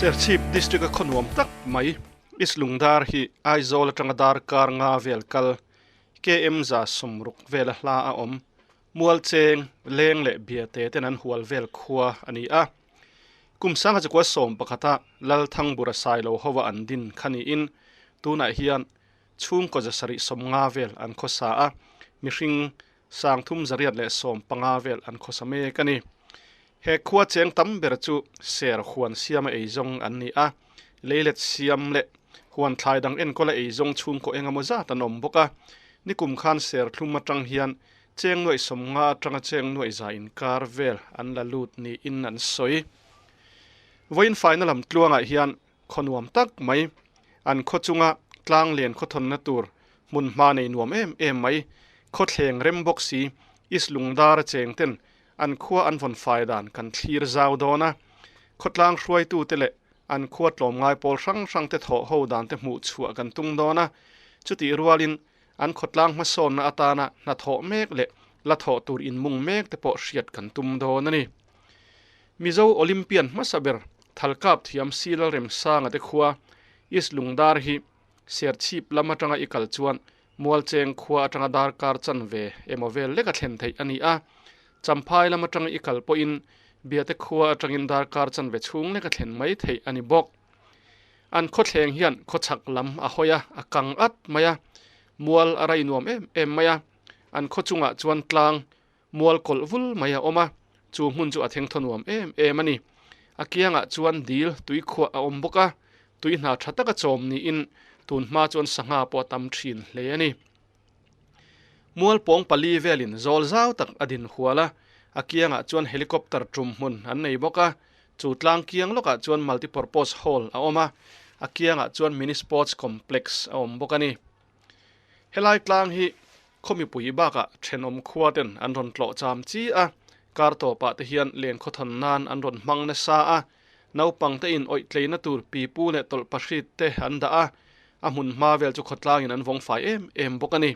Serchhip District a khawnuam tak mai East Lungdar hi Aizawl atanga darkar nga vel kal KM 160 vela hla a awm. Mualcheng, Leng leh Biate ten an hual vel khua a ni a. Kum 1911-a Lalthangbura Sailo hova an din kha niin tunah hian chhungkaw 750 vel an khawsa a, mihring 3,815 vel an khawsa mek a ni. He khua cheng tam ber chu ser huan siama eizawng an ni a, leilet siam leh huan thlai dang enkawla eizawng chhungkaw engemaw zat an awm bawk a. Nikum khan serthlum atang hian cheng nuaih 50 atanga cheng nuaih za inkar vel an la lut niin an sawi. Vawiin faina lam tluangah hian khaw nuam tak mai, an khaw chunga tlang len khawthawnna tur hmun hma nei nuam em em mai, khawthleng rem bawk si, East Lungdara cheng ten an khua an vawn fai dan kan thlir zau dawn a. Khawtlang hruaitute leh an khua tlawmngai pawl hrang hrang te thawh ho dan te hmuh chhuah kan tum dawn a. Chutih rualin an khawtlang hmasawnna atana hnathawh mek leh la thawh tur inmung mek te pawh hriat kan tum dawn a ni. Mizo Olympian hmasa ber Thalkap thiam Si Lalremsanga te khua East Lungdar hi Serchhip lam atanga i kal chuan Mualcheng khua atanga darkar chanve emaw vel lek a thlen theih a ni a. Champhai lam atanga i kal pawhin Biate khua atangin darkar chanve chhung lek a thlen mai theih a ni bawk. An khawthleng hian khawchhak lam a hawi a, a kang at mai a. Mual a rai nuam em em mai a. An khaw chungah chuan tlang mual kawlh vul mai a awm a, chu hmun chu a thengthaw nuam em em a ni. A kiangah chuan dil tui khuah a awm bawk a, tui hna tha taka chawm niin tun hma chuan sangha pawh a tam thin hle a ni. Mual pawng pali velin zawl zau tak a din hual a, a kiangah chuan helicopter tum hmun an nei bawk a, chu tlang kiang lawkah chuan multipurpose hall a awm a, a kiangah chuan mini sports complex a awm bawk a ni. Helai tlang hi khaw mipui bakah thenawm khua ten an rawn tlawh cham chi a, kar tawpah te hian len khawthawn nan an rawn hmang nasa a, naupang te in awih tleina tur pipu leh tawlh pahrit te an dah a, a hmun hma vel chu khawtlangin an vawng fai em em bawk a ni.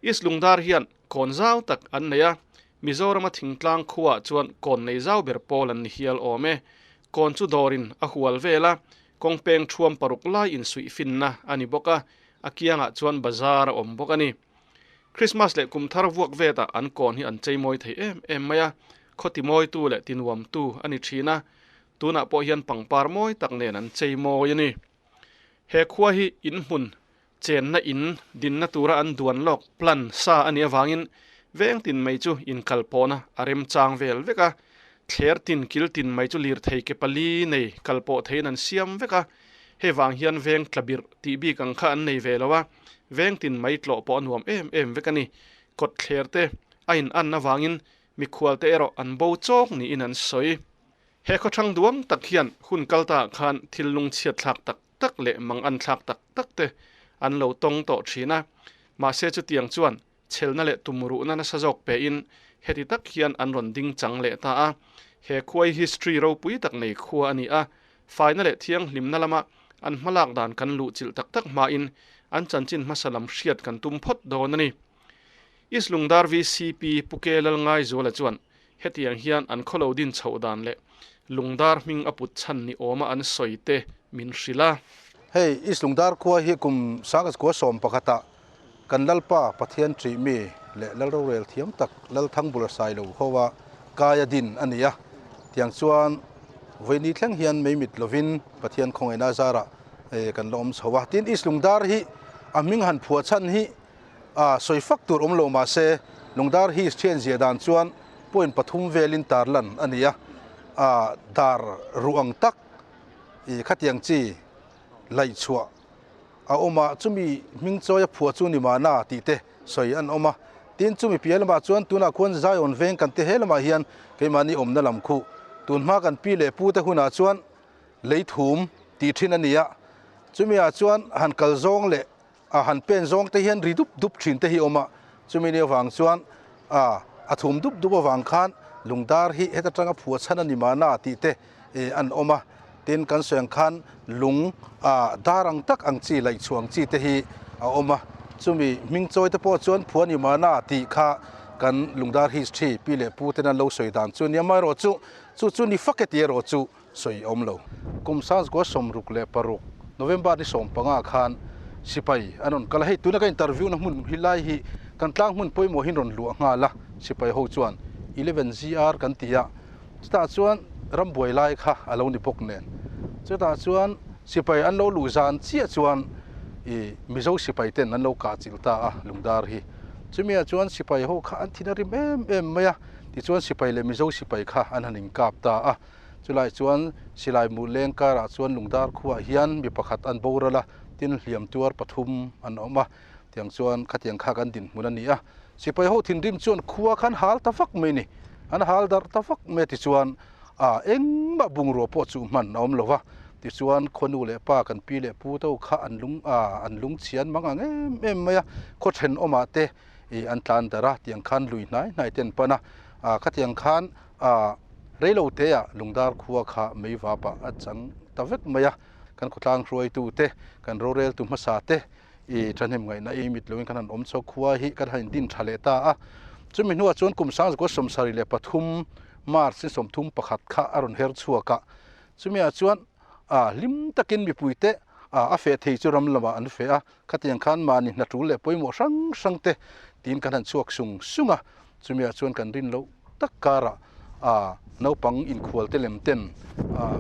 East Lungdar hian kawn zau tak an nei a, Mizorama thingtlang khuaah chuan kawn nei zau ber pawl an ni hial awm e. Kawn chu dawrin a hual vel a, kawng peng thuam paruk lai insuih finna a ni bawk a, a kiangah chuan bazar a awm bawk a ni. Krismas leh kum thar vuak vetah an kawn hi an cheimawi thei em em mai a, khaw timawitu leh tinuamtu a ni thin a, tunah pawh hian pangpar mawi tak nen an cheimawi a ni. He khua hi in hmun chenna in dinna tura an duan lawk plan sa a nih avangin veng tin mai chu inkalpawhna a remchang vel vek a, thler tin kil tin mai chu lirthei ke pali nei kalpawh theiin an siam vek a, hei vang hian veng tlabirh tih bik ang kha an nei ve lo a, veng tin mai tlawh pawh a nuam em em vek a ni. Kawt thler te a in an avangin mikhual te erawh an bo chawk niin an sawi. He khawthang duang tak hian hun kal ta ah khan thil lungchhiat thlak tak tak leh mang an thlak tak tak te an lo tawng tawh thin a, mahse chutiang chuan chhelna leh tumruhna nasa zawk pe in heti tak hian an rawn ding chang leh ta a. He khuai history ropui tak nei khua a ni a, faina leh thianghlimna lama an hmalak dan kan luhchilh tak tak hmain an chanchin hmasa lam hriat kan tum phawt dawn a ni. East Lungdar VCP Pu Ke Lalngaizuala chuan Hetiang hian an khawlo din chhoh dan leh Lungdar hming a put chhan ni awma an sawi te min hrilh a. Hei East Lungdar khua hi kum 1911 ah kan Lalpa Pathian ṭih mi leh Lal rorel thiam tak Lal Thangbula Sailo hoa kai a din a ni a. Tiang chuan vawiini thleng hian mei mit lovin Pathian khawngaihna zarah kan la awm chho a. Tin East Lungdar hi a hming han phuah chhan hi A sawi fak tur awm lo mahse Lungdar Hills thian zia dan chuan point pathum velin tarlan a ni a, a dar ruh ang tak i khatiang chi laih chhuah a awm a, chumi hming chawi a phuah chu ni mahna tih te sawi an awm a. Tin, chumi piah lamah chuan tunah khuan Zion veng kan ti he lamah hian keimahni awmna lam khuh tunhma kan pi leh pu te hunah chuan lei thum tih thin a ni a, chumi ah chuan han kal zawng leh A han pen zawng te hian ri dup dup thin te hi a awm a, chumi ni avang chuan a a thum dup dup avang khan lungdar hi heta tanga phuah chhan a ni mahna tih te an awm a, tin kan sawi ang khan lung a dar ang tak ang chi laih chhuah ang chi te hi a awm a, chumi hming chawi te pawh chuan phuah a ni mahna tih kha Kan Lungdar history pi leh pu ten an lo sawi dan chu a nia, amaherawhchu chu chu ni fak e tih erawh chu sawi a awm lo. Kum sangzukua 66 November ni 15 khan sipai an rawn kal a, hei tuna ka interview na hmun hi lai hi kan tlang hmun pawimawh hi an rawn luah nghal a, sipai ho chuan 11 GR kan ti a, chutah chuan rambuai lai kha a lo ni bawk nen, chutah chuan sipai an lo luh zan chiah chuan ih Mizo sipai ten an lo kah chilh ta a Lungdar hi, chumi ah chuan sipai ho kha an thin a rim em em mai a, tichuan sipai leh Mizo sipai kha an han inkap ta a. Chulai chuan silai mu leng karah chuan Lungdar khuaah hian mi pakhat an boral a, tin hliam tuar pathum an awm a, tiang chuan khatiang kha kan dinhmun a ni a. Sipai ho thinrim chuan khua khan hal ta vak mai ni, an hal darh ta vak mai a tichuan a engmah bungrua pawh chu hman a awm lo va, tichuan khuanu leh pa kan pi leh pu to kha an lung a an lungchhian mang ang em em mai a, khaw thenawmah te ih an tlan darh a, tiang khan lui hnai hnai te an pan a, ah khatiang khan A reilo te ah Lungdar khua kha mei vap ah a chang ta vek mai a, kan khawtlang hruaitu te, kan roreltu hmasa te i thahnem ngaihna i mit loin kan han awm chho khua hi kan han indin tha leh ta a. Chumi hnuah chuan kum sangzakua 73 March ni 31 kha a rawn her chhuak a, chumi ah chuan a hlim takin mipui te a feh thei chu ram lamah an feh a, khatiang khan mahni hna tul leh pawimawh hrang hrang te tiin kan han chhuak sung sung a, Chumiah chuan kan rin loh tak karah naupang inkhual te lem ten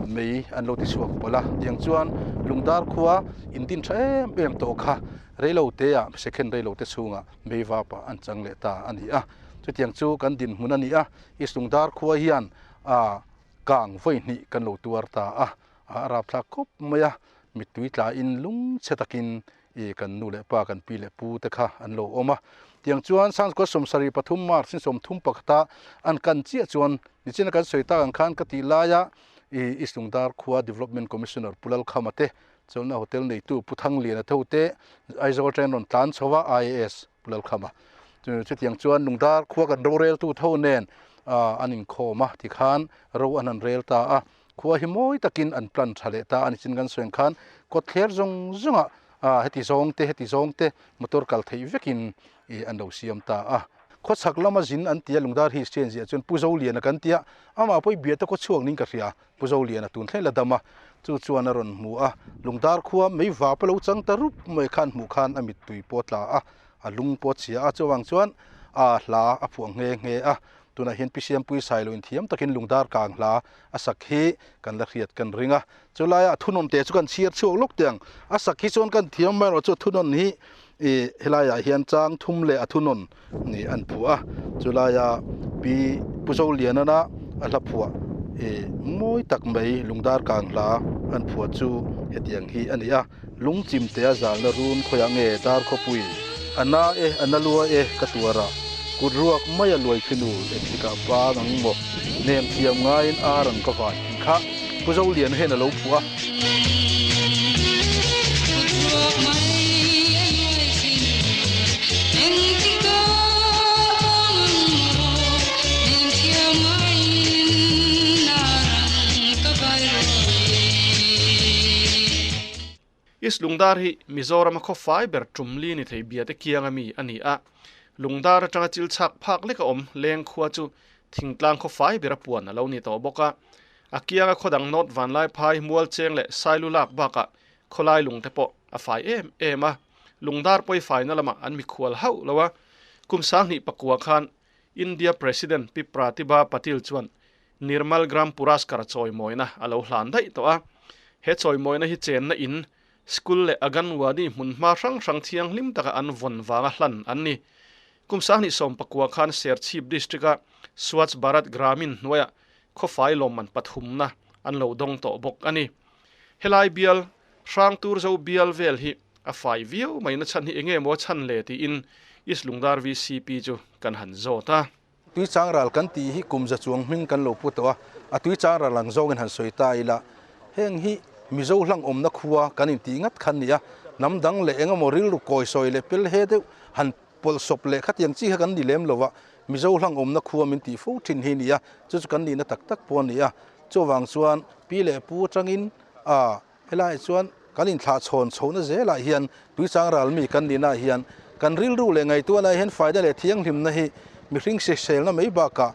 mei an lo ti chhuak palh a, tiang chuan Lungdar khua indin tha em em tawh kha reilo te ah second reilo te chhungah mei vap ah an chang leh ta a ni a. Chutiang chu kan dinhmun a ni a, East Lungdar khua hian kang vawi hnih kan lo tuar ta a, a rapthlak khawp mai a, mittui tlain lungchhe takin I kan nu leh pa, kan pi leh pu te kha an lo awm a. Tiang chuan Sangkua 73 March ni 31 a an kan chiah chuan nichina kan sawi tak ang khan ka tih laia i East Lungdar khua Development Commissioner Pu Lalkhama te, Chawlhna Hotel neitu Pu Thangliana tho te Aizawl train rawn tlan chho a IAS Pu Lalkhama. Chutiang chuan Lungdar khua kan roreltu tho nen an inkhawm a tikhan ro an han rel ta a. Khua hi mawi takin an plan tha leh ta a ni chin kan sawi ang khan kawtthler zawng zawngah ah heti zawng te heti zawng te motor kal theih vekin ih an lo siam ta a. Khawchhak lama zin an ti a Lungdar hi chen ziah chuan Pu Zoliana kan ti a, amah pawh i biate khaw chhuak niin ka hria, Pu Zoliana tun thleng la dam a, chu chuan a rawn hmu a, Lungdar khua mei vap a lo chang ta rup mai khan hmuh khan a mittui pawh a tla a, a lung pawh a chhia a, chuvang chuan a hla a phuah nghe nghe a, Tunah hian Pi Siampui Sailo in thiam takin Lungdar kang hla a sak hi kan la hriat kan ring a. Chulaia a thunawn te chu kan chhiar chhuak lawk teh ang. A sak hi chuan kan thiam mai erawh chu a thunawn hi ih helaiah hian chang thum leh a thunawn nih an phuah a. Chulaia Pi Pu Zolianana a hla phuah ih mawi tak mai Lungdar kang hla an phuah chu hetiang hi a ni a. Lungchim te a zalna run khawiah nge dar khawpui a na e a na lua e ka tuar a, kut ruak mai a luai khi nu engtikah bang ang maw nem thiam ngaiin ar ang ka vai tih kha Pu Zoliana hian a lo phuah a. Kut ruak mai a luai khi nu engtikah bang ang maw nem thiam ngaiin ar ang ka vai ruai. East Lungdar hi Mizorama khaw fai ber tum li ni thei biate kianga mi a ni a. Lungdar atanga chil chhak phak lek a awm leng khua chu thingtlang khaw fai bera puan a lo ni tawh bawk a. A kianga khaw dang North Vanlaiphai, Mualcheng leh Sailu lak bakah khawlai lung te pawh a fai em em a. Lungdar pawi faina lamah an mikhual hauh lo a. Kum 2009 khan India President Pi Pratibha Patil chuan Nirmal Gram Puraskar chawimawina a lo hlan daih tawh a. He chawimawina hi chenna in, school leh Aganwadi hmunhma hrang hrang thianghlim taka an vawn vanga hlan an ni. Kum 2019 khan Serchhip District-a Swachh Bharat Gramin hnuaiah khawfai lawmman pathumna an lo dawng tawh bawk a ni. Helai bial, Hrangturzo bial vel hi a fai viau mai na chhan hi enge maw chhan le tiin East Lungdar VCP chu kan han zawt a. Tui chang ral kan tih hi kum za chuang hming kan lo pu tawh a, a tui chang ral ang zawngin han sawi ta ila, heng hi Mizo hlang awmna khua kan intih ngat khan ni a, hnam dang leh eng emaw rilru kawi sawi leh pel he deuh han pawlh sawp leh khatiang chi kha kan ni lem lo va, Mizo hlang awmna khua min tih fo thin hi ni a, chu chu kan nihna tak tak pawh a ni a, chuvang chuan pi leh pu atangin a Helaiah chuan kan inthlah chhawn chhohna zelah hian Tuichang ralmi kan nihnaah hian kan rilru leh ngaihtuahnaah hian faina leh thianghlimna hi mihring hriselna mai bakah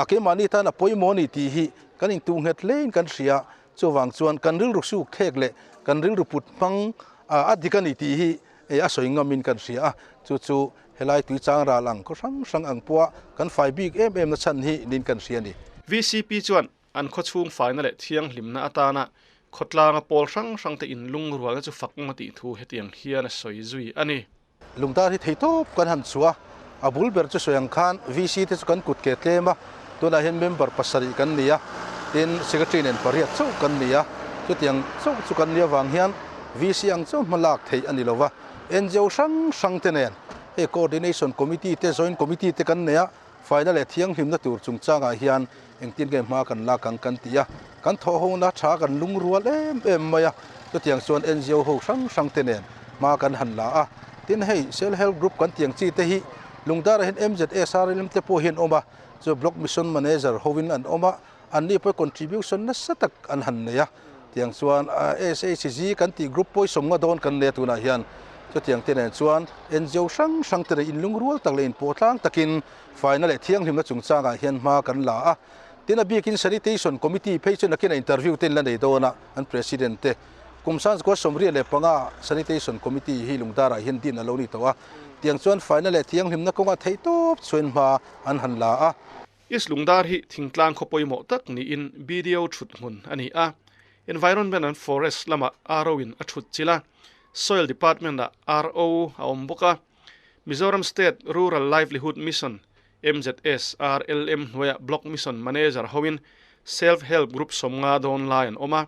keimahni tan a pawimawh a ni tih hi kan intuh nghet hlein kan hria. Chuvang chuan kan rilru suk thlek leh kan rilru put hmang a dik a ni tih hi a sawi ngamin kan hria a, chu chu helai tui chang ral ang khaw hrang hrang ang pawha kan fai bik em em na chhan hi niin kan hria a ni. VCP chuan an khawchhung faina leh thianghlimna atana khawtlanga pawl hrang hrangte inlungrualna chu fak ngawt tih thu hetiang hian a sawi zui a ni. Lungtar hi theitawp kan han chhuah a, a bul ber chu sawi ang khan VC te chu kan kut ke tlem a, tunah hian member pasarih kan ni a, tin secretary nen pariat chauh kan ni a, chutiang chauh chu kan nih avang hian VC ang chauh hma lak theih a ni lo va, NGO hrang hrang te nen hei coordination committee te joint committee te kan nei a, faina leh thianghlimna tur chungchangah hian engtin nge hma kan lak ang kan ti a, kan thawhhona tha kan lungrual em em mai a, chutiang chuan NGO ho hrang hrang te nen hma kan han la a, tin hei Self Help Group kan tiang chi te hi Lungdara hian MZSRLM te pawh hi an awm a, chu Block Mission Manager hovin an awm a, anni pawh contribution nasa tak an han nei a, tiang chuan SHG kan tih group pawisa nga dawn kan nei a tunah hian chutiang te nen chuan NGO hrang hrang te leh inlungrual tak leh inpawh tlang takin faina leh thianghlimna chungchangah hian hma kan la a, tin a bikin Sanitation Committee phei chu nakin a interview te in la nei dawn a, an President te kum Sanskua 35 Sanitation Committee hi Lungdarah hian din a lo ni tawh a, tiang chuan faina leh thianghlimna kawngah theihtawp chhuain hma an han la a. East Lungdar hi thingtlang khaw pawimawh tak niin BDO thut hmun a ni a. Environment and Forest lamah RO in a thut chilh a, Soil Department ah RO a awm bawk a. Mizoram State Rural Livelihood Mission, MZSRLM, hnuaiah Block Mission Manager hoin Self Help Group 50 dawn lai an awm a.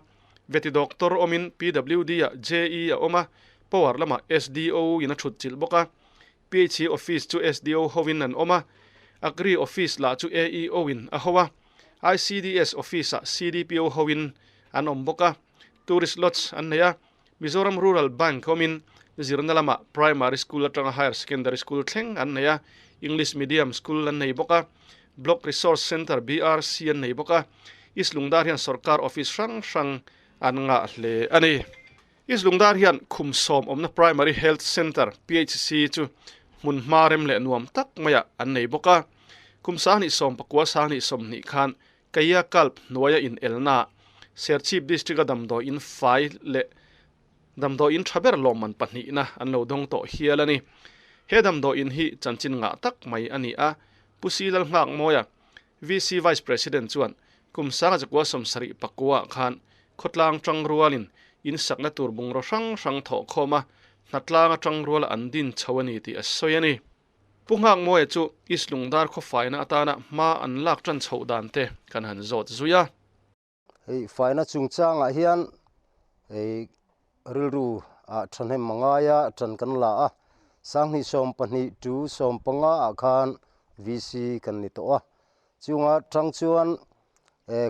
Veti Doctor awmin PWD ah JE a awm a, Power lamah SDO in a thut chilh bawk a. PHC Office chu SDO hovin an awm a, Agri Office lah chu AEO in a ho a, ICDS Office ah CDPO hovin an awm bawk a, Tourist Lodge an nei a, Mizoram Rural Bank awmin zirna lamah Primary School atanga Higher Secondary School thleng an nei a, English Medium School an nei bawk a, Block Resource Centre, BRC, an nei bawk a, East Lungdar hian sorkar office hrang hrang an ngah hle a ni. East Lungdar hian khum sawm awmna Primary Health Centre, PHC, chu hmun hma rem leh nuam tak maiah an nei bawk a. Kum 2019 2020 khan Kaya Kalp hnuaia inelnaah Serchhip District-a damdawi in fai leh damdawi in tha ber lawmman pahnihna an lo dawng tawh hial a ni. He damdawi in hi chanchin ngah tak mai a ni a, Pu Si Lalnghakmawia, VC Vice President chuan kum 1979 ah khan khawtlang tangrualin in sakna tur bungraw hrang hrang thawh khawm a, hnatlang atang ruala an din chho a ni tih a sawi a ni. Pu Nghakmawia chu East Lungdar khaw faina atana hma an lak tan chhoh dan te kan han zawt zui a. Hei faina chungchangah hian hei rilru ah thahnem a ngai a, tan kan la a, 2012 tu 15 ah khan VC kan ni tawh a, chunga tang chuan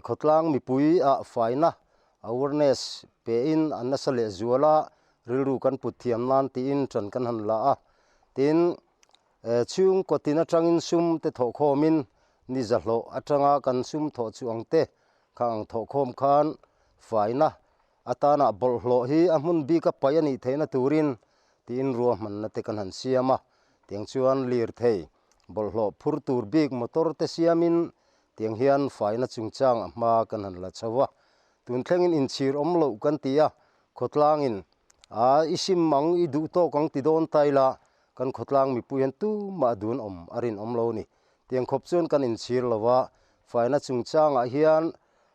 khawtlang mipui ah faina awareness pe in an nasa leh zual a, rilru kan put thiam nan tiin tan kan han la a, tin Chhungkaw tin atangin sum te thawhkhawmin ni zahlawh atanga kan sum thawh chu ang te kha ang thawhkhawm khan faina atana bawlhhlawh hi a hmun bika paih a nih theihna turin tiin ruahmanna te kan han siam a. Tiang chuan lirthei bawlhhlawh phur tur bik motor te siamin tiang hian faina chungchang a hma kan han la chho a. Tun thlengin inchhir awm loh kan ti a, khawtlangin a i sim ang i duh tawk ang ti dawn ta ila Kan khawtlang mipui hian tumah dun awm a rinawm lo a ni. Tiang khawp chuan kan inchhir lo a, faina chungchangah hian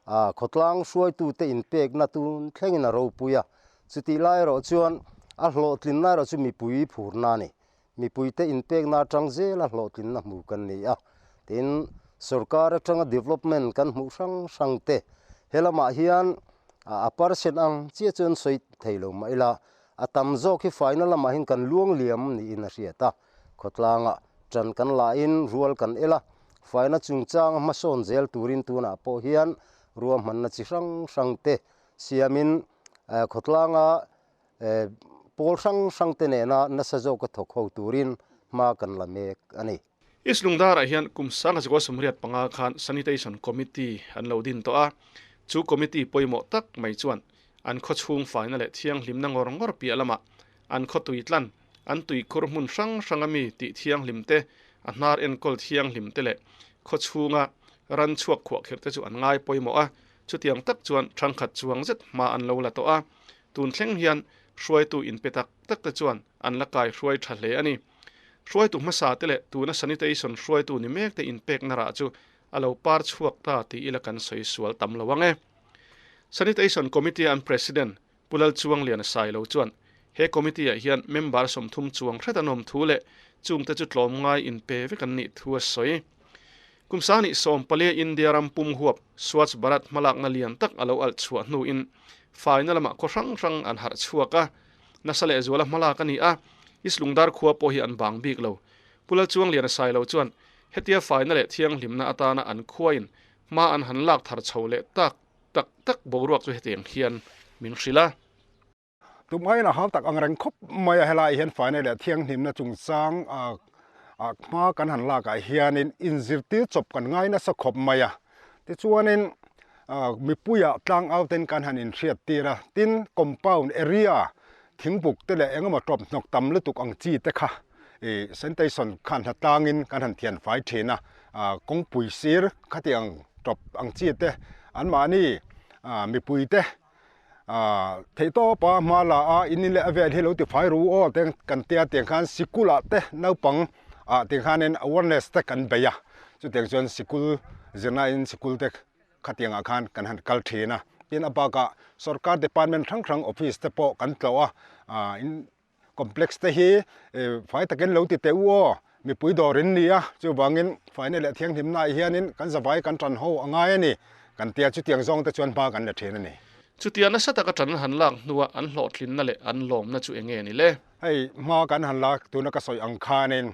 khawtlang hruaitute inpekna tun thlengin a ropui a. Chutih lai erawh chuan a hlawhtlinna erawh chu mipui phurna a ni. Mipuite inpekna atang zela hlawhtlinna hmu kan ni a. Tin, sorkar atanga development kan hmuh hrang hrang te he lamah hian a percent ang chiah chuan sawi thei lo mah ila, A tam zawk hi faina lamah hian kan luang liam niin a hriat a, khawtlangah ṭan kan lahin rual kan el a, faina chungchang hmasawn zel turin tunah pawh hian ruahmanna chi hrang hrang te siamin khawtlanga pawl hrang hrang te nena nasa zawka thawk ho turin hma kan la mek a ni. East Lungdarah hian kum 1985 khan Sanitation Committee an lo din tawh a, chu committee pawimawh tak mai chuan an khaw chhung faina leh thianghlimna ngawr ngawr piah lamah an khaw tui tlan, an tuikhur hmun hrang hranga mi tih thianghlim te, a hnar enkawl thianghlim te leh khaw chhunga ran chhuak khuahkhirh te chu an ngai pawimawh a, chutiang tak chuan thangkhat chuang zet hma an lo la tawh a. Tun thleng hian hruaitu inpe tak tak te chuan an la kai hruai tha hle a ni. Hruaitu hmasa te leh tuna sanitation hruaitu ni mek te inpekna rah chu a lo par chhuak ta tih ila kan sawi sual tam lo ang e. Sanitation Committee an President Pu Lalchuangliana Sailo chuan he committee ah hian member 30 chuang hret an awm thu leh chungte chu tlawmngai inpe vek an nih thu a sawi. Kum sangnih 14 India ram pum huap Swachh Bharat hmalakna lian tak a lo alh chhuah hnuin faina lamah khaw hrang hrang an harh chhuak a, nasa lehzuala hmalak a ni a, East Lungdar khua pawh hi an bang bik lo. Pu Lalchuangliana Sailo chuan hetia faina leh thianghlimna atana an khuain hma an han lak thar chho leh tak tak tak boruak chu hetiang hian min hrilh a. Tumaiin a hau tak ang reng khawp mai a, helaiah hian faina leh thianghlimna chungchang hma kan han lakah hianin inzirtir chawp kan ngai nasa khawp mai a. Tichuanin mipuiah tlangau ten kan han inhriattir a, tin compound area thingbuk te leh engemaw tawp hnawk tam lutuk ang chi te kha sanitation khan hna tlangin kan han thian fai thin a, kawngpui sir khatiang tawp ang chi te anmahni mipui te Theih tawp a hma la a in in leh a vel hi lo ti fai ru aw te kan tia tiang khan sikul ah te naupang ah tiang khanin awareness te kan bei a chutiang chuan sikul zirna in sikul te khatiang ah khan kan han kal thin a tin a bakah sorkar department hrang hrang office te pawh kan tlawh a in Complex te hi fai takin lo ti teh u aw, mipui dawr in ni a, chuvangin faina leh thianghlimna ah hianin kan zavai kan tan ho a ngai a ni, kan tia chutiang zawng te chuan hma kan la thin a ni. Chutia nasa taka tan han lak hnua an hlawhtlinna leh an lawmna chu enge ni le? Hei hma kan han lak tuna ka sawi ang khanin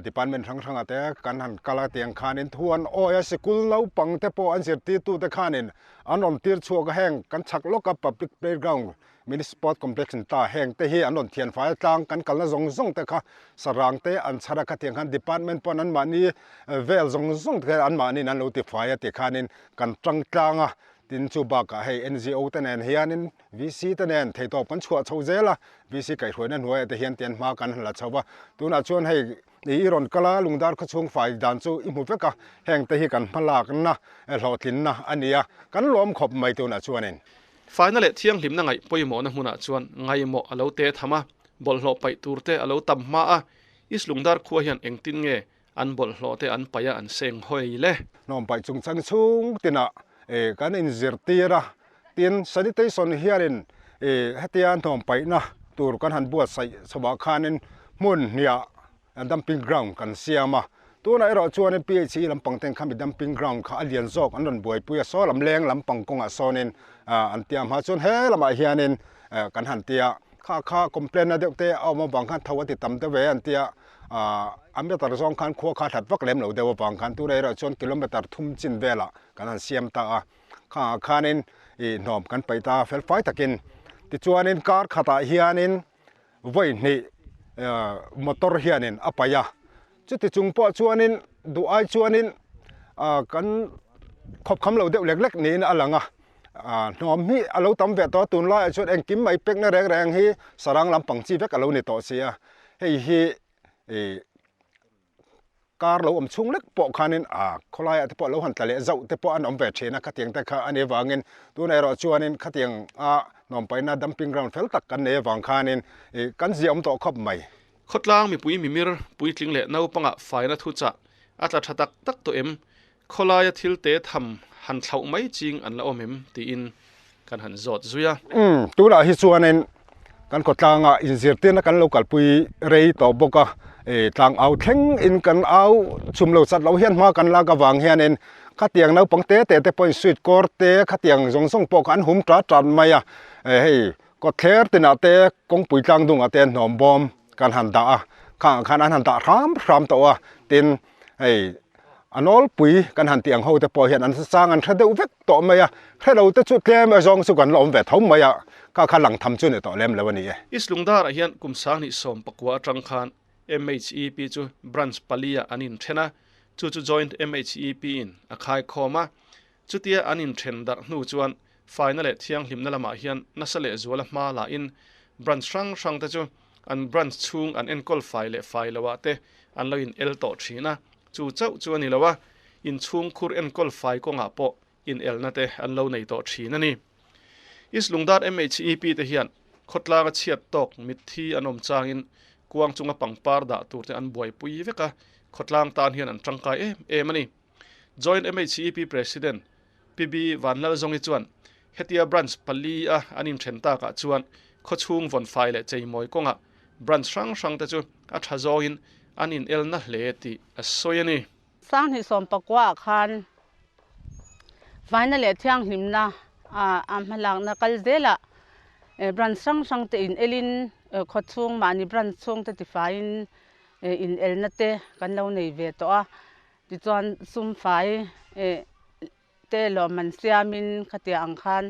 department hrang hrangah te kan han kal a tiang khanin thu an awi a, sikul naupang te pawh an zirtirtute khanin an rawn tir chhuak a, heng kan chhak lawka public playground Mini Sport Complex in ta heng te hi an rawn thian fai a tlang kan kalna zawng zawng te kha sarang te an chhar a khatiang khan department pawn an mahni vel zawng zawng te kha an mahniin an lo ti fai a ti khanin kan tang tlang a tin chu bakah hei NGO te nen hianin VC te nen theihtawp kan chhuah chho zel a VC kaihhruaina hnuaiah te hian tian hma kan han la chho va tunah chuan hei i rawn kal a lungdar khawchhung fai dan chu i hmu vek a heng te hi kan hmalakna hlawhtlinna a ni a kan lawm khawp mai tunah chuanin. Faina leh thianghlimna ngaih pawimawhna hmunah chuan ngaimawh a lo te tham a, bawlhhlawh paih tur te a lo tam hma a, East Lungdar khua hian engtin nge an bawlhhlawh te an paih a an seng hawi le? Hnawm paih chungchang chhung tinah kan inzirtir a, tin sanitation hianin hetia hnawm paihna tur kan han buatsaih chhovah khanin hmun hniah Dumping ground kan siam a, tunah erawh chuanin PHE lampang ten khami dumping ground kha a lian zawk an rawn buaipui a, saw lam leng lampang kawngah sawnin an tia hma chuan he lamah hianin kan han tia kha kha complain na deuh te a awm avang khan tho a ti tam deuh ve an tia a meter zawng khan khua kha hlat vak lem lo deuh avang khan tunah erawh chuan kilometer thum chin velah kan han siam ta a, khangah khanin ih hnawm kan paih ta fel fai takin tichuanin kar khatah hianin Vawi hnih motor hianin a paih a, chuti chung pawh chuanin duh ai chuanin kan khawp kham lo deuh lek lek niin a lang a, hnawm hi a lo tam ve tawh a, tunlaiah chuan engkim mai pekna reng reng hi sarang lampang chi vek a lo ni tawh si a, hei hi ih. Kar lo awm chhung lek pawh khanin a khawlaiah te pawh lo han tla leh zauh te pawh an awm ve thin a, khatiang te kha a nih avangin tunah erawh chuanin khatiang a hnawmpaina dumping ground fel tak kan nei avang khanin ih kan ziah awm tawh khawp mai. Khawtlang mipui mimir puitling leh naupangah faina thuchah a tla tha tak tak tawh em? Khawlaia thil te tham han thlauh mai ching an la awm em? tiin kan han zawt zui a. Umm, tunah hi chuanin kan khawtlangah inzirtirna kan lo kalpui rei tawh bawk a, ih tlang au thleng in kan au chhum lo chat loh hian hma kan lak avang hianin khatiang naupang te te te pawhin sweet kawr te khatiang zawng zawng pawh kha an hum tat tat mai a, hei kawtthler tinah te kawngpui tlang dungah te hnawm bawm kan han dah a, khangah khan an han dah hram hram tawh a, tin hei A nawlpui kan han tih ang ho te pawh hian an sang an hre deuh vek tawh mai a, hre lo te chu tlem a zawng chu kan la awm ve tho mai a, kha kha lang tham chu ni tawh lem lo a ni e. East Lungdarah hian kum 2019 atang khan MHEP chu branch pali ah an inthen a, chu chu Joint MHEP in a khaikhawm a. Chutia an inthen darh hnu chuan faina leh thianghlimna lamah hian nasa leh zuala hma la in branch hrang hrang te chu an branch chhung an enkawl fai leh fai loh ah te an lo in el tawh thin a, chu chauh chu a ni lo a, inchhungkhur enkawl fai kawngah pawh in elna te an lo nei tawh thin a ni. East Lungdar MHEP te hian khawtlanga chhiat tawk mitthi an awm changin kuang chunga pangpar dah tur te an buaipui vek a, khawtlang tan hian an tangkai em em a ni. Joint MHEP President PB Vanlalzawngi chuan hetia branch pali a an inthen takah chuan khawchhung vawnfai leh cheimawi kawngah branch hrang hrang te chu a tha zawngin an inelna hle tih a sawi a ni. Sanghnih sawmpakua ah khan faina leh thianghlimna a hmalakna kal zelah branch hrang hrang te in elin khawchhung mahni branch chhung te tifaiin in elna te kan lo nei ve tawh a, tichuan sum fai te lawmman siamin khatiang ang khan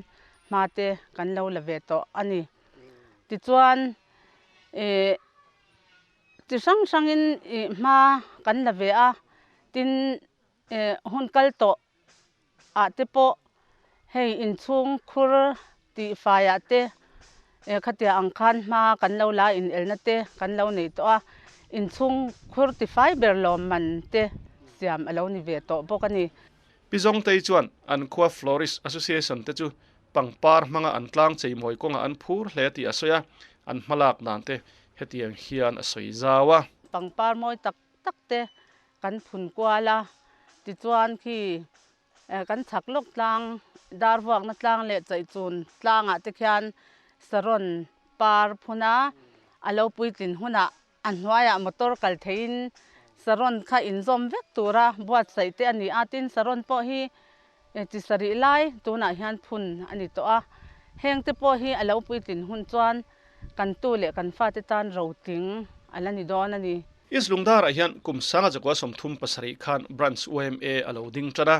hma te kan lo la ve tawh a ni. Tichuan ih. Chi hrang hrangin ih hma kan la ve a, tin eh hun kal tawh ah te pawh hei inchhung khur tih faiah te eh khatiang ang khan hma kan lo la inelna te kan lo nei tawh a, inchhung khur tifai ber lawmman te siam a lo ni ve tawh bawk a ni. Pi Zawngtei chuan an khua Florist Association te chu Pangpar hmanga an tlang cheimawi kawngah an phur hle tih a sawi a, an hmalak dan te hetiang hian a sawi zau a. Pangpar mawi tak tak te kan phun kual a, tichuan khi kan chhak lawk tlang, dar vuakna tlang leh chaihchun tlangah te khian saron par phun a, a lo puitlin hunah A hnuaiah motor kal theihin saron kha inzawm vek tura buatsaih te a ni a, tin saron pawh hi chi sarih lai tunah hian phun a ni tawh a, heng te pawh hi a lo puitlin hun chuan kan tu leh kan fate tan rotling a la ni dawn a ni. East Lungdarah hian kum sanga zakua 37 khan Branch yma a lo ding tan a,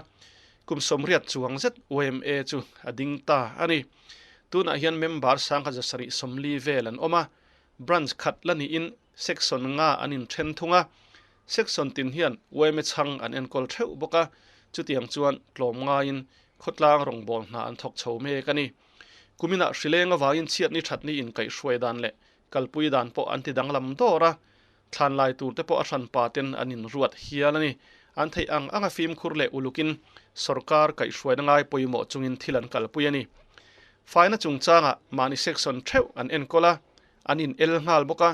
kum 80 chuang zet yma chu a ding ta a ni. Tunah hian member sangha 740 vel an awm a, Branch khat la niin Section nga an inthen thung a, Section tin hian yma chhang an enkawl theuh bawk a, chutiang chuan tlawm ngaiin khawtlang rawngbâwl hna an thawk chho mek a ni. Kuminah hrileng avangin chhiatni thatni inkaihhruai dan leh kalpui dan pawh an ti danglam dawr a, thlanlai turte pawh a hranpa ten an inruat hial a ni. An theih ang anga fimkhur leh ulukin sawrkar kaihhruaina ngai pawimawh chungin thil an kalpui a ni. Faina chungchangah mahni section theuh an enkawl a, an in el nghal bawk a,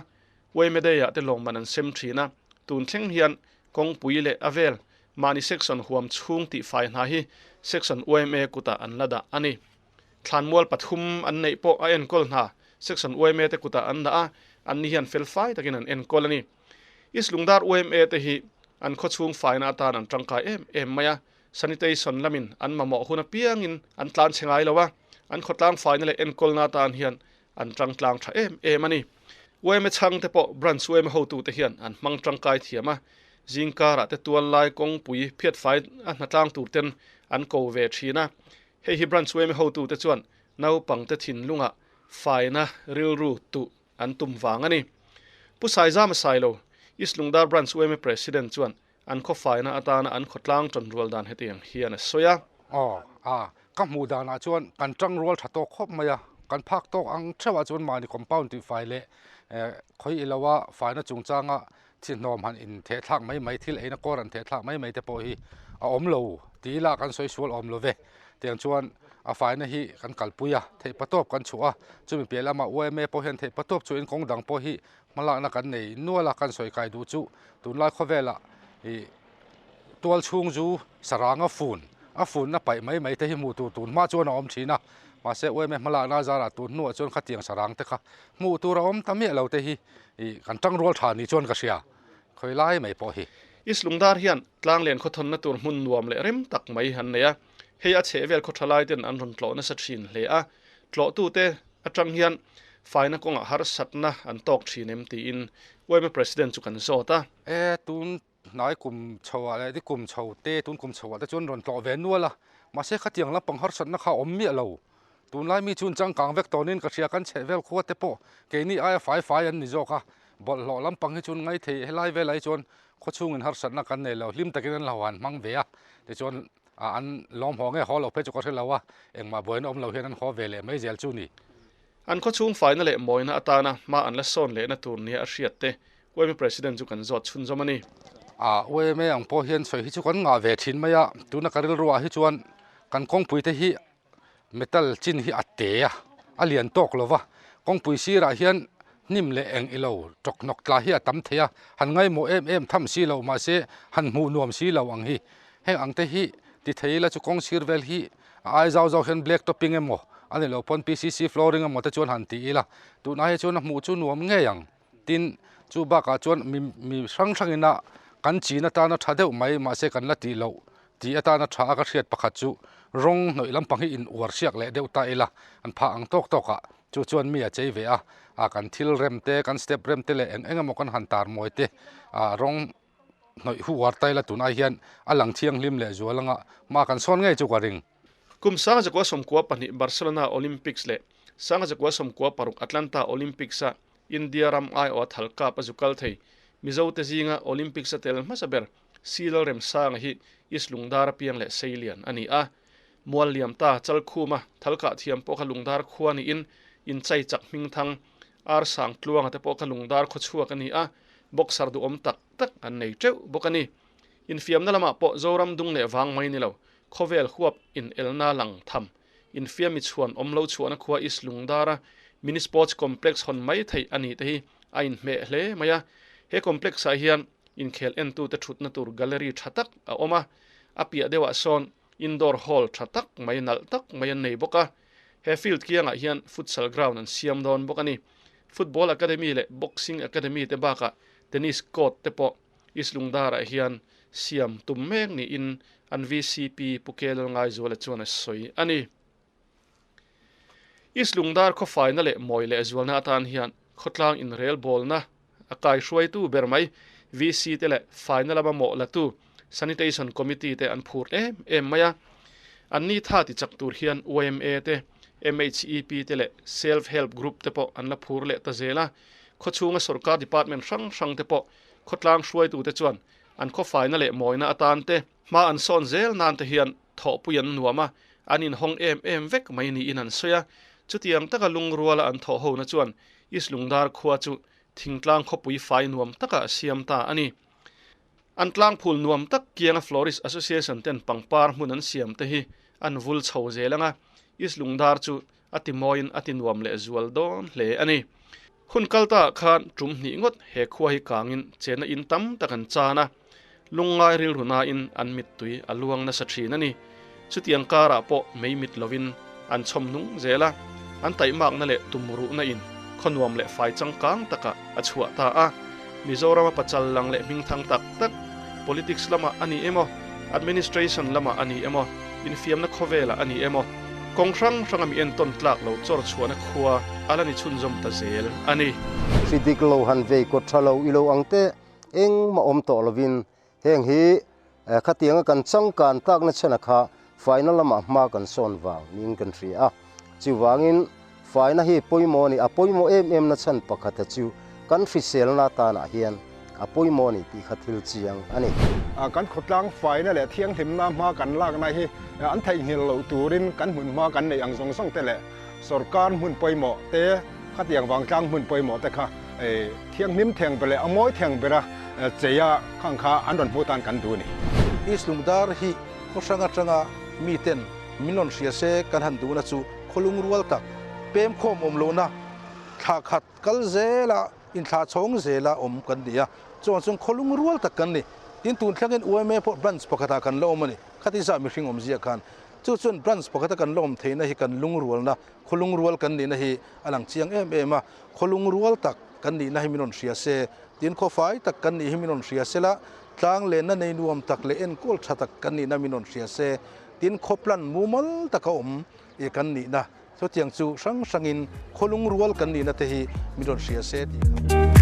yma Day-ah te lawmman an sem thin a, tun thleng hian kawngpui leh a vel mahni section huam chhung tih fai hna hi section yma kutah an la dah a ni. Thlanmual pathum an neih pawh a enkawl hna section yma te kutah an dah a, anni hian fel fai takin an enkawl a ni. East Lungdar yma te hi an khawchhung faina atan an tangkai em em mai a, Sanitation lamin an mamawh hun apiangin an tlan chhe ngai lo a, an khawtlang faina leh enkawlna atan hian an tangtlang tha em em a ni. Yma chhangte pawh Branch yma hotute hian an hmang tangkai thiam a, zingkarah te tual lai kawngpui phiatfai a hnatlang tur ten an ko ve thin a. Hei hi Branch yma hotute chuan naupangte thinlungah faina rilru tuh an tum vang a ni. Pu Saizama Sailo, East Lungdar Branch yma President chuan An khawfaina atana an khawtlang tanrual dan hetiang hian a sawi a. Aw, a, ka hmuh danah chuan kan tangrual tha tawk khawp mai a, kan phak tawk ang theuhah chuan mahni compound tih fai leh khawi i loa faina chungchanga thihnawm han intheh thlak mai mai, thil eina kawr an theh thlak mai mai te pawh hi a awm lo ti ila kan sawi sual awm lo ve. Tiang chuan a faina hi kan kalpui a, theihpatawp kan chhuah a, chumi piah lamah yma pawh hian theihpatawp chuhin kawng dang pawh hi Hmalakna kan nei nual a, kan sawi kai duh chu tunlai khawvelah ih tual chhung zu sarang a fun, a funna paih mai mai te hi hmuh tur tun hma chuan a awm thin a, mahse yma hmalakna zarah tun hnuah chuan khatiang sarang te kha hmuh tur a awm ta miah lo te hi ih kan tangrual tha ni chuan ka hria khawi lai mai pawh hi. East Lungdar hian tlanglian khawthawnna tur hmun nuam leh rem tak mai an nei a, hei a chhehvel khaw tha lai ten an rawn tlawh nasa thin hle a, Tlawhtute atang hian faina kawngah harsatna an tawk thin em tiin yma President chu kan zawt a. E, tun hnai kum chhoah leh di kum chho te, tun kum chhoah te chuan rawn tlawh ve nual a, mahse khatiang lampang harsatna kha a awm miah lo. Tunlai mi chuan changkang vek tawnin ka hria, kan chheh vel khua te pawh keini aia fai fai an ni zawk a, bawlhhlawh lampang hi chuan ngaithei helai velah hi chuan khawchhungin harsatna kan nei lo, hlim takin an lo han hmang ve a, tichuan Ah an lawm haw nge haw lo phei chu ka hre lo a, engmah buaina awm lo hian an haw ve leh mai zel chu ni. An khawchhung faina leh mawina atana hma an la sawn lehna tur nia a hriat te, Yma President chu kan zawt chhunzawm a ni. A yma ang pawh hian sawi hi chu kan ngah ve thin mai a, tuna ka rilruah hi chuan kan kawngpui te hi metal chin hi a te a, a lian tawk lo va, kawngpui sirah hian hnim leh eng ilo tawk hnawk tla hi a tam thei a, han ngaimawh em em tham si lo mahse han hmuh nuam si lo ang hi, heng ang te hi ti thei ila chu kawng sir vel hi a ai zau zau hian black topping emaw a ni lo pawn PCC flooring emaw te chuan han ti ila, tunah hi chuan a hmuh chu nuam ngei ang. Tin, chu bakah chuan mi mi hrang hrangin a kan chin atana tha deuh mai mahse kan la tih loh tih atana tha a ka hriat pakhat chu rawng hnawih lampang hi in uar hriak leh deuh ta ila an phah ang tawk tawk ah chu chuan mi a chei ve a, ah kan thil rem te kan step rem te leh eng eng emaw kan han tar mawi te ah rawng hnawih hu uar ta ila tunah hian a lang thianghlim leh zual anga hma kan sawn ngei chu ka ring. Kum 1992 Barcelona Olympics leh 1996 Atlanta Olympics-a India ram aiawha thal kap a zu kal thei. Mizote zinga Olympics-a tel hmasa ber Si Lalremsanga hi East Lungdar piang leh Seilian a ni a. Mual liam ta Chalkhuma thal kah thiam pawh kha Lungdar khua niin inchai chak hmingthang Ar Sang Tluanga te pawh kha Lungdar khaw chhuak a ni a, boxer duhawm tak tak an nei teuh bawk a ni. Infiamna lamah pawh Zoram dung leh vang mai ni lo, khawvel huap in elna lang tham. Infiammi chhuan awm lo chhuahna khua East Lungdara Mini Sports Complex hawn mai theih a nih te hi a inhmeh hle mai a. He complex-ah hian inkhel entute thutna tur gallery tha tak a awm a, a piah deuhah sawn indoor hall tha tak mai nalh tak mai an nei bawk a. He field kiangah hian futsal ground an siam dawn bawk a ni. Football Academy leh Boxing Academy te bakah tennis court te pawh East Lungdarah hian siam tum mek niin an vcp Pu Ke Lalngaizuala chuan a sawi a ni. East Lungdar khawfaina leh mawi leh zualna atan hian khawtlang inrelbawlna a kaihruaitu ber mai VC te leh faina lama mawh latu Sanitation Committee te an phur em em mai a. An ni tha ti chak tur hian yma te, MHEP te leh Self Help Group te pawh an la phur leh ta zel a. Khawchhunga sorkar department hrang hrang te pawh khawtlang hruaitute chuan an khawfaina leh mawina atan te, hma an sawn zel nan te hian thawhpui an nuam a, an inhawng em em vek mai niin an sawi a. Chutiang taka lungruala an thawh hona chuan East Lungdar khua chu thingtlang khawpui fai nuam takah a siam ta a ni. An tlangphul nuam tak kianga Florist Association ten pangpar hmun an siam te hi an vul chho zel ang a, East Lungdar chu a ti mawiin a ti nuam leh zual dawn hle a ni. Hun kal ta ah khan tum hnih ngawt he khua hi kangin chenna in tam tak an chan a, lungngai rilru nain an mittui a luang nasa thin a ni. Chutiang karah pawh mei mit lovin an chhawm nung zel a, an taihmakna leh tumruhna in khaw nuam leh fai changkang takah a chhuah ta a. Mizorama pachal lang leh hmingthang tak tak, politics lamah a ni emaw, administration lamah a ni emaw, infiamna khawvelah a ni emaw, kawng hrang hranga mi entawn tlak lo chawr chhuahna khua a la ni chhunzawm ta zel a ni. Hri dik lo han vei kawt tha lo i lo ang te engmah awm tawh lovin heng hi khatianga kan changkan takna chhena kha faina lamah hma kan sawn vang niin kan hria a. Chuvangin faina hi pawimawh a ni, a pawimawh em em na chhan pakhata chu kan hriselna atanah hian a pawimawh a ni tih kha thil chiang a ni. Kan khawtlang faina leh thianghlimna hma kan lakna hi an theihnghilh loh turin kan hmun hma kan neih ang zawng zawng te leh sorkar hmun pawimawh te, khatiang vangtlang hmun pawimawh te kha thianghlim theng ber leh a mawi theng bera cheia khang kha an rawn hmuh tan kan duh a ni. East Lungdar hi khaw hrang atanga miten min rawn hria se kan han duhna chu khawlung rual tak, pem khawm awm lohna thla khat kal zela inthlah chhawng zela awm kan ni a, chuan chuan khawlung rual tak kan ni. Tin, tun thlengin yma pawh branch pakhatah kan la awm a ni. Khati zah mihring awmzia khan chu chuan branch pakhata kan la awm theihna hi kan lungrualna, khawlung rual kan nihna hi a lang chiang em em a. Khawlung rual tak kan nihna hi min rawn hria se, tin khawfai tak kan nih hi min rawn hria se la, tlang lenna nei nuam tak leh enkawl tha tak kan nihna min rawn hria se, tin khawplan mumal taka awm i kan nihna chutiang chu hrang hrangin khawlung rual kan nihna te hi min rawn hria se tih kha.